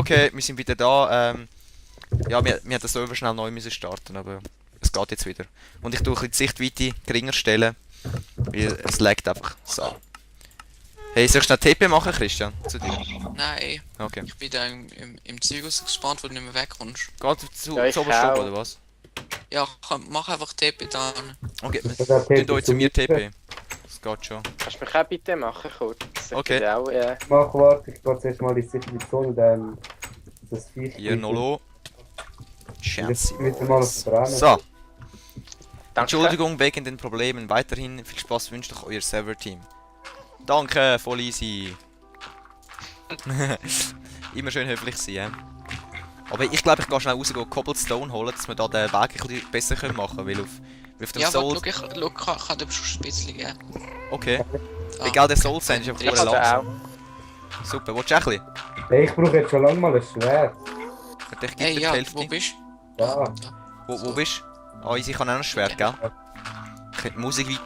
Okay, wir sind wieder da. Ja, wir haben den Server schnell neu müssen starten, aber es geht jetzt wieder. Und ich tue ein bisschen die Sichtweite geringer stellen, weil es laggt einfach. So. Hey, soll ich schnell TP machen, Christian? Zu dir? Nein, Okay. ich bin da im Ziel gespawnt, wo du nicht mehr wegkommst. Geht zu Ja, ich oberst oben, auch. oder was? Ja, mach einfach TP da. Okay, Das tun euch zu mir TP. Das geht schon. Kannst du mich auch bitte machen, kurz? Okay. Ich auch, Mach, warte, ich gehe zuerst mal in die sichere Zone, dann das Viech. Hier, Nolo. Chance. Wieder mal auf den Rennen. So, Danke. Entschuldigung wegen den Problemen. Weiterhin viel Spaß wünscht euch euer Server-Team. Danke, voll easy. Immer schön höflich sein, ja. Aber ich glaube, ich gehe schnell raus und Cobblestone holen, dass wir da den Weg ein bisschen besser machen können, weil auf dem Ja, Soul... warte, schau, kann dir schon ein bisschen geben. Okay. Ah, Egal, der Soul Sand ist einfach Ich nur habe langsam. auch. Super, willst du auch ein bisschen? Hey, ich brauche jetzt schon lange mal ein Schwert. Ich gebe Hey, dir die ja, Hälfte. wo bist Ja. du? Wo bist du? Ah, easy, ich habe auch noch ein Schwert, gell? Ich könnte die Musik weiter...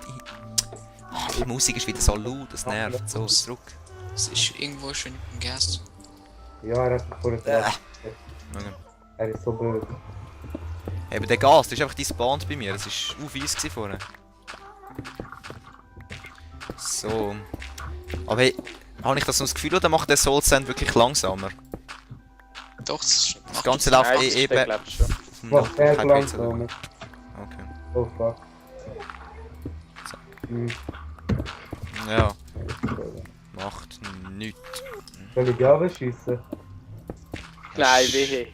Ah, die Musik ist wieder so laut, das nervt. So, zurück. Es ist irgendwo schön im Gas. Ja, er hat mich vorher gesagt. Okay. Er ist so blöd. Hey, aber der Gas, der ist einfach despawned bei mir. Das war fies vorher. So. Aber hey, habe ich das Gefühl, oder macht der Soul Sand wirklich langsamer? Doch, Das Ganze läuft Nein, eh ich eben... glaube schon. Was der Kein langsam. PC, okay. Oh fuck. Hm. Ja, macht nichts. Soll ich die abschiessen? Nein, wehe.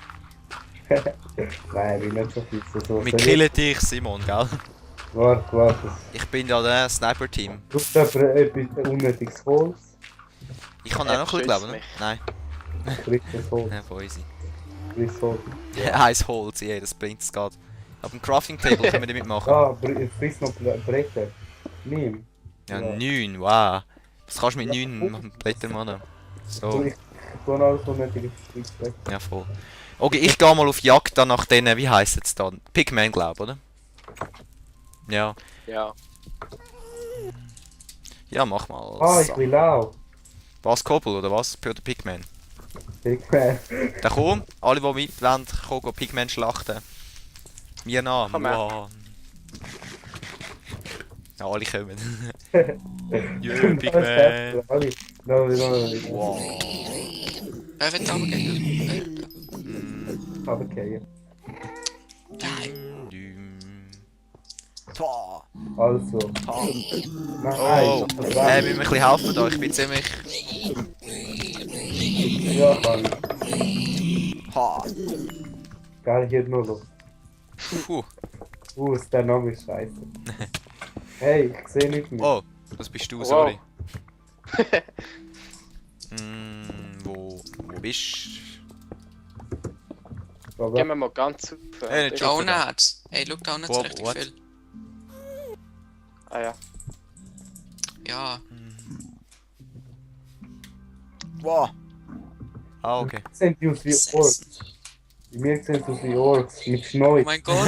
Nein, ich will nicht so viel so. Wir killen dich, Simon, gell? Warte. Ich bin ja der Sniper-Team. Du hast aber etwas unnötiges Holz. Ich kann auch noch ein bisschen glauben, ne? mich. Nein. Frisches Holz. Ja, voll easy. Frisches Holz. Eins Holz, yeah, das bringt es gerade. Auf dem Crafting Table können wir damit machen. Ah, friss noch Bretter. Nimm. Ja, Ja. 9, wow. Was kannst du mit 9 Blättern machen? Du, So, ich tue alles unnötige Friss. ja voll. Okay, ich gehe mal auf Jagd dann nach denen, wie heisst es dann? Pigman, glaub, oder? Ja. Ja. Ja, mach mal. Ah, ich So. will auch. Was, Koppel oder was? Oder Pigman? Pigman. Dann komm, alle die mit wollen, kommen Pigman schlachten. Mir nach, Komm her. wow. Ja, alle kommen. Yeah, Pigman. Alle. No. Wow. Wer wird aber gehen? Aber okay. Nein. Toah. Also. Oh, Nein. müssen wir ein bisschen helfen da? Ich bin ziemlich... Ja, kann ich. Ha. Geil, hier nur los. Puh. Ist der Name ist scheiße. Hey, ich sehe nicht mehr. Oh, das bist du, Wow. sorry. Wo bist Aber Gehen wir mal ganz auf. Hey, nicht schon. Donuts. Hey, schau, Donuts What- richtig what? viel. Ah ja. Ja, Wow. Ah, okay. sind die aus wie Orks. Die mir sehen aus wie Orks mit oh Schnäuz. mein Gott.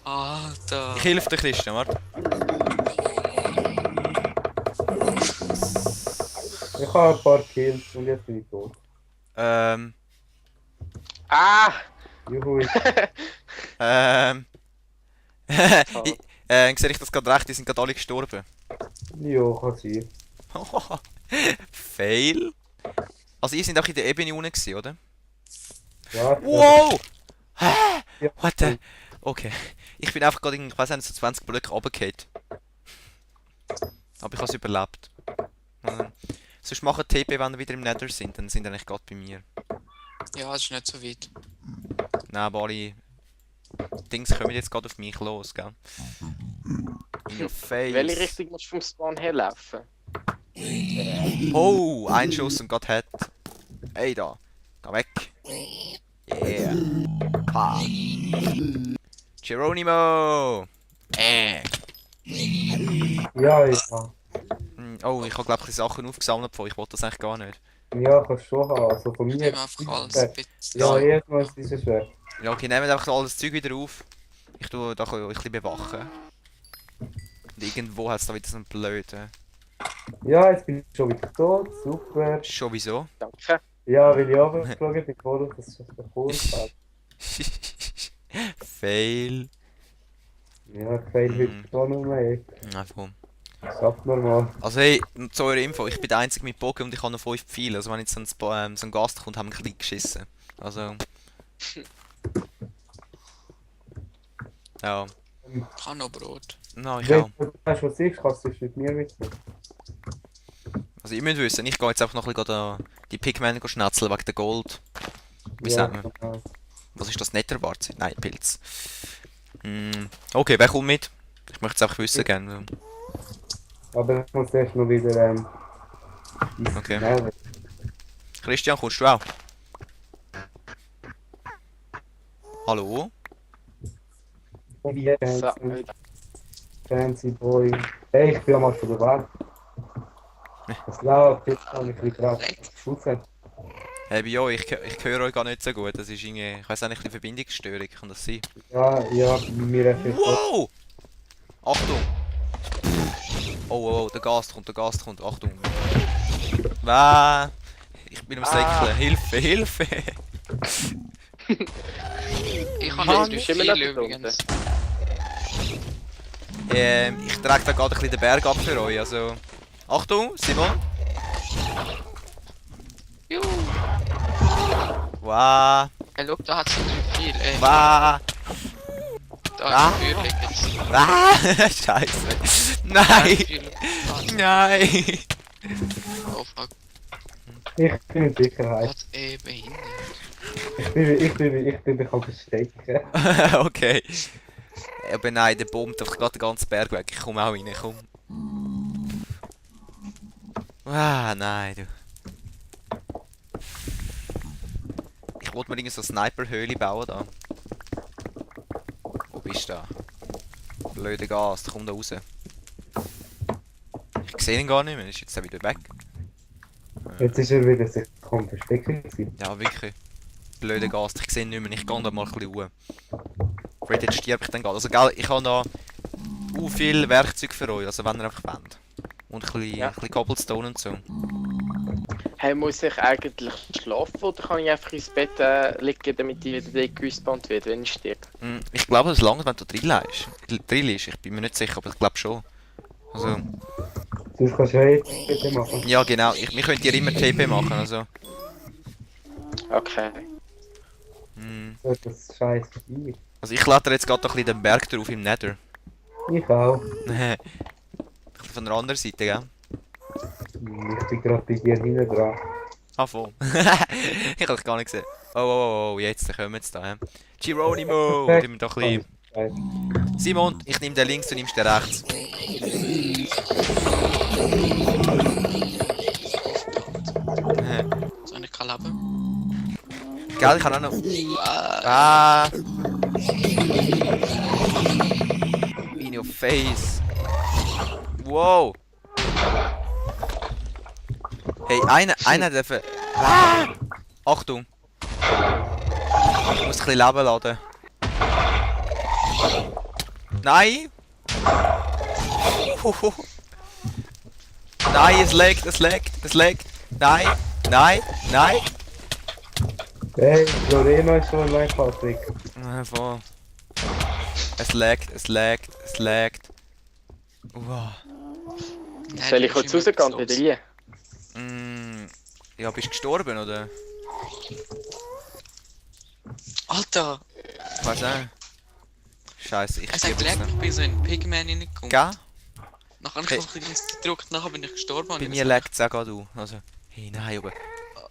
Alter. Ich helfe dir, Christian, warte. Ich habe ein paar Kills und jetzt bin ich tot. Ah! Juhu, Sehe ich das gerade recht? Die sind gerade alle gestorben. jo, kann sein. Fail. Also ihr seid auch in der Ebene unten gewesen, oder? Ja, Wow! Ja. What the... Okay. Ich bin einfach gerade, ich weiß nicht, so 20 Blöcke runtergefallen. Aber ich habe es überlebt. Sonst machen TP, wenn wir wieder im Nether sind, dann sind wir eigentlich gerade bei mir. Ja, es ist nicht so weit. Nein, aber alle Dings kommen jetzt gerade auf mich los, gell? In your face. Welche Richtung musst du vom Spawn herlaufen? Oh, ein Schuss und Gott hat. Ey da. Geh weg. Yeah. Pa. Geronimo. Ja, Oh, ich habe glaube ich Sachen aufgesammelt von. Ich wollte das eigentlich gar nicht. ja, kannst du schon haben. Also von Ich mir. nehme einfach alles, bitte. Ja, erstmal ist dieses Schwert. Ja, okay, nehmen wir einfach alles Zeug wieder auf. Ich tue da ein bisschen bewachen. Und irgendwo hat es da wieder so einen blöden. Ja, jetzt bin ich schon wieder tot. Super. Schon wieso? Danke. Ja, weil ich runtergeflogen bin, vor dass es der Kurs hat. Fail. Ja, gefällt Mhm. heute schon noch mehr. Ja, voll. Schaffen wir mal. Also hey, zu eurer Info, ich bin der Einzige mit Bogen und ich habe noch 5 Pfeile. Also wenn jetzt so ein Gast kommt, haben wir ein bisschen geschissen. Also... Ja. Ich habe noch Brot. Na, ich Wenn auch. du weißt, was ist, kannst du es mit mir mitnehmen. Also ihr müsst wissen, ich gehe jetzt einfach noch ein bisschen die Pigmente schnetzeln wegen der Gold. Wie Ja, sagt man? genau. Was ist das? Netterwarze? Nein, Pilz. Okay, wer kommt mit? Ich möchte es einfach wissen gerne. Aber ich muss erst noch wieder ins Okay. Nether. Christian, kommst du auch? Hallo? Wie So, Fancy Boy. Hey, ich bin mal schon der Welt. Das läuft, jetzt kann ich wieder raus. Hey, bei euch, ich höre euch gar nicht so gut. Das ist irgendwie, ich weiß auch nicht, die Verbindungsstörung, kann das sein? Ja, ja, mir einfach. Wow! Achtung! Oh, der Gast kommt, Achtung! Ich bin am Säckeln, Hilfe, Hilfe! Ich habe Mann, nicht du bist immer viel noch übrigens. Ich trage da gerade ein bisschen den Berg ab für euch, also... Achtung, Simon! Juhu. Wow! Hey, schau, da hat es nicht viel. Ey, Wow! da ist ein Feuer jetzt. Ah! Scheiße! Nein! Nein! Oh fuck, Ich bin in Sicherheit. das ist eh behindert. Ich bin mich am Verstecken. Okay. Aber nein, der bombt einfach gerade den ganzen Berg weg. Ich komme auch rein, komm. Nein, du. Ich wollte mir irgendwie so eine Sniper-Höhle bauen da. Wo bist du da? Blöder Gast, komm da raus. Ich sehe ihn gar nicht mehr, ist jetzt wieder weg. Jetzt ist er wieder sich am Verstecken gewesen. Ja, wirklich. Blöder Gast, ich sehe ihn nicht mehr, ich gehe da mal ein bisschen ruhen. Fred, jetzt stirb ich dann gerade. Also gell, ich habe da viel Werkzeug für euch, also wenn ihr einfach wollt. Und ein bisschen Cobblestone und so. Hey, muss ich eigentlich schlafen oder kann ich einfach ins Bett liegen, damit ich wieder gespannt werde, wenn ich sterbe? Ich glaube, es langt, wenn du drillst. Ich bin mir nicht sicher, aber ich glaube schon. Also, Sonst kannst du ja jetzt bitte machen. ja genau, wir können dir immer TP machen, also. Okay. So, das ist scheiße für dich. Also ich kletter jetzt gerade ein bisschen den Berg drauf im Nether. Ich auch. Ein bisschen von der anderen Seite, gell? Ich bin gerade bei dir hinten dran. Ah, voll. Ich habe dich gar nicht gesehen. Oh, jetzt kommen sie da. Geronimo! Perfekt. Tun wir doch ein Scheiße. bisschen. Simon, ich nehme den links, du nimmst den rechts. So eine Kalabe. Gell, ich kann auch noch... In your face. Wow. Hey, einer darf... Achtung. Ich muss ein bisschen Leben laden. Nein! Nein, es leckt. Nein. Hey, Lorena ist schon allein, Patrick. Voll. Es leckt. Wow. Nein, Soll du ich bist kurz immer rausgehen und los. wieder rein? Ja, bist du gestorben, oder? Alter, Ich weiß nicht. Scheiße, ich es gebe hat jetzt geleckt, ich bin so in Pigman reingekommen. Gell? Nachher habe Hey. ich einfach links gedrückt, nachher bin ich gestorben. Bei mir leckt es auch gerade du. Also, hey, nein, aber...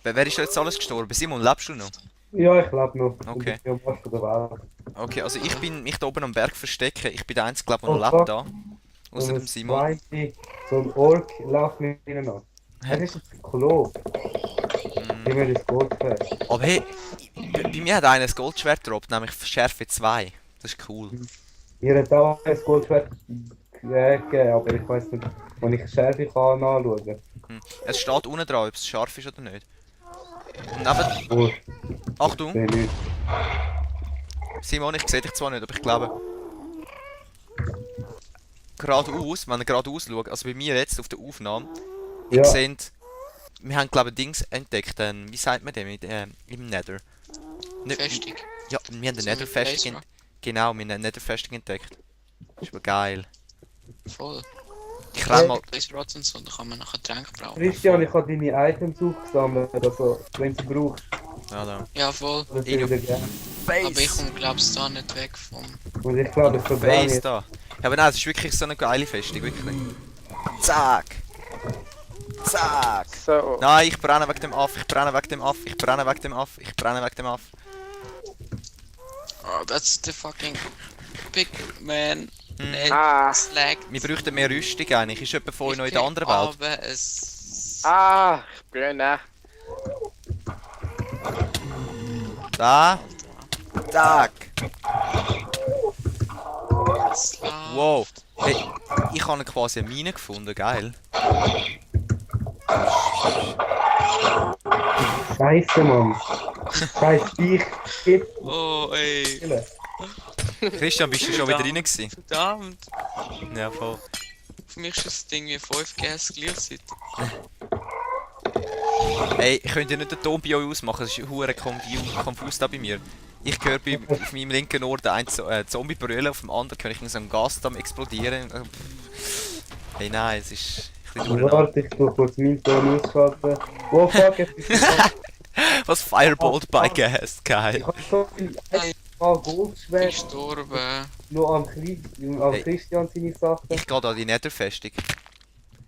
Wer ist jetzt alles gestorben? Simon, lebst du noch? Ja, ich lebe noch. Okay. Ich bin am Arsch von der Welt. Okay, also ich bin mich da oben am Berg verstecken. Ich bin der Einzige, glaub, der Oh, noch fuck. lebt da. Außer Und dem das Simon. Zweite, so ein Ork läuft mir innen an. Hä? Es ist ein Psycholog. Wie mir das Gold fährt. Aber hey, bei mir hat einer ein Goldschwert gedroppt, nämlich Schärfe 2. Das ist cool. Ihr habt auch ein Goldschwert gegeben, aber ich weiß nicht, wann ich Schärfe kann anschauen. Es steht unten dran, ob es scharf ist oder nicht. Und neben... Oh, Achtung! sehe nicht. Simon, ich sehe dich zwar nicht, aber ich glaube... Geradeaus, wenn ihr geradeaus schaut, also bei mir jetzt auf der Aufnahme, Ja, ihr seht wir haben glaube ich Dings entdeckt, wie sagt man dem, im Nether? Nicht- Festung. Ja, wir haben eine So Nether-Festung. mit Genau, wir haben eine Nether-Festung entdeckt. Das ist aber geil. Voll. Ich renn mal. Blaze Rods und so, da kann man nachher Tränke brauchen. Christian, ich habe deine Items aufgesammelt, also wenn du brauchst, Ja, da. Ja, voll. das In- wieder gerne. Aber ich Face! komme, glaubst da nicht weg vom... Und ich glaube, es Face verbrennt. da. Ja, aber nein, es ist wirklich so eine geile Festung, wirklich. Zack! Zack! So. Nein, ich brenne wegen dem Aff, ich brenne wegen dem Aff, ich brenne wegen dem Aff, ich brenne wegen dem Aff. Oh, that's the fucking... Big man. Hm. Slag. Wir bräuchten mehr Rüstung eigentlich. Ist jemand von euch noch in der anderen Welt? Aber es... Ich brenne. Da! Zack! Es läuft. Wow! Hey, ich habe quasi eine Mine gefunden, geil. Scheiße, Mann. Scheiß dich. Gib Oh, ey. Kille. Christian, bist du schon wieder rein gewesen? Verdammt. Ja, voll. Für mich ist das Ding wie 5 Gas gleichzeitig. Hey, könnt ihr nicht den Ton bei euch ausmachen? Es ist hure konfus da bei mir. Ich höre auf meinem linken Ohr den einen Zombie brüllen, auf dem anderen höre ich so einen Gasdamm explodieren. Hey nein, es ist ein bisschen durcheinander. Warte, ich tue kurz meinen Ton ausschalten. Oh fuck, es ist Was Firebolt by Gas, Ich geil. habe so viel Ich Goldschwert gestorben. nur am Hey. Christian seine Sachen. Ich gehe da die Netherfestung.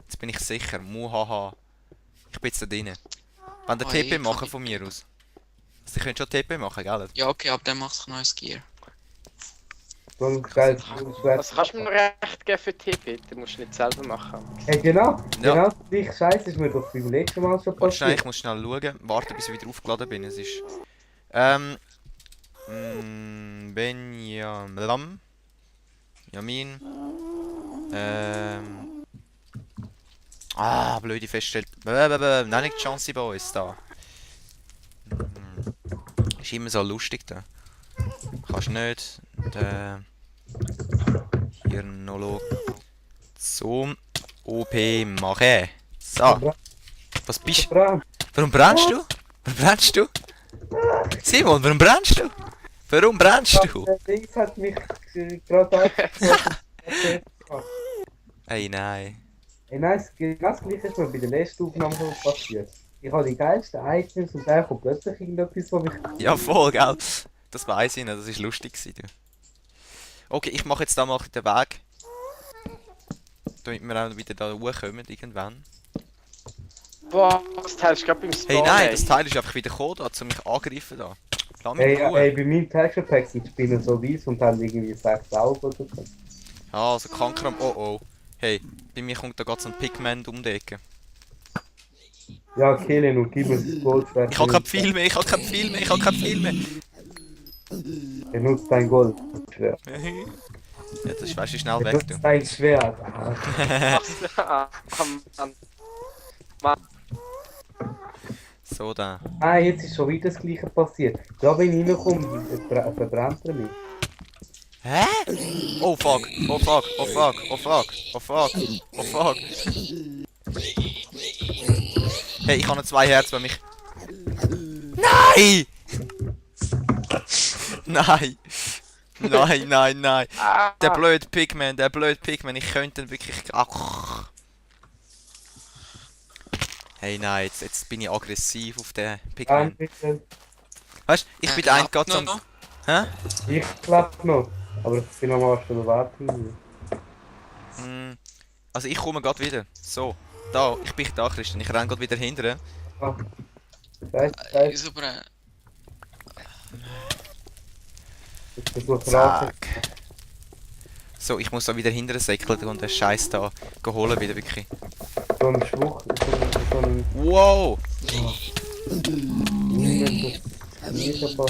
Jetzt bin ich sicher. Muhaha. Ich bin jetzt da drinnen. Wenn der Oh, TP ich machen kann- von mir aus. Also, ihr könnt schon TP machen, gell? Ja, okay, ab dann macht neues Gear. So ein geiles Goldschwert. Was kannst du mir noch recht geben für TP? Du musst nicht selber machen. Hey, genau, Ja. genau gleich Scheiße ist mir doch beim letzten Mal schon Warte schnell, passiert. ich muss schnell schauen. Warten, bis ich wieder aufgeladen bin. Es ist. Benjamin. Jamin. Blöde Feststellung. Nein, nicht Chance Boys da. Ist immer so lustig da. Kannst nicht. Hier noch zum OP machen. So. Was bist du? Bram, Warum brennst du? Warum brennst du? Simon, warum brennst du? Warum brennst du? der Dings hat mich gerade aufgezogen. Ey, nein. Hey, nice, genau das gleiche ist mir bei der letzten Aufnahme schon passiert. Ich habe die geilsten Items und dann kommt plötzlich irgendetwas, was mich... Ja, voll, gell? Das weiss ich nicht, das war lustig. Du. Okay, ich mache jetzt da mal den Weg. Damit wir auch wieder da hochkommen irgendwann. Boah, das Teil ist gerade beim Spawn. Hey, nein, ey. das Teil ist einfach wieder gekommen, da, um mich angreifen da. Lass mich Hey, in Ruhe. hey, bei meinem Texture Pack sind die Spinnen so weiss und haben irgendwie 6 Augen oder so. Ah, also Kankram, oh oh. Hey, bei mir kommt da gerade so ein Pigment um die Ecke. Ja, killen und gib mir das Goldschwert. Ich hab kein Pfeil mehr, ich hab kein Pfeil mehr, ich hab kein Pfeil mehr. Benutzt dein Goldschwert. Ja, das ist, weißt du, schnell weg, du. Benutzt dein Schwert. So, da. Ah, jetzt ist schon wieder das gleiche passiert. Da wenn ich reinkomme, verbrennt er mich. Hä? Oh fuck, oh fuck, oh fuck, oh fuck, oh fuck, oh fuck. Hey, ich habe noch 2 Herzen, wenn mich... Nein! Nein! Nein, nein, nein. Der blöde Pigman, ich könnte ihn wirklich... Ach. Hey, nein, jetzt bin ich aggressiv auf den Pigman. Weißt du, ich bin der eine gerade zum... Hä? Ich klapp noch. Aber ich bin nochmal schon der Wartung. Also ich komme gerade wieder. So, da, ich bin da, Christian. Ich renne gerade wieder hinterher. Ah. Scheiße, Super. ich versuche Zack. So, ich muss da wieder hinterher säckeln und den Scheiß da holen wieder wirklich. so einen Schwuch, so einen... Wow! Nicht so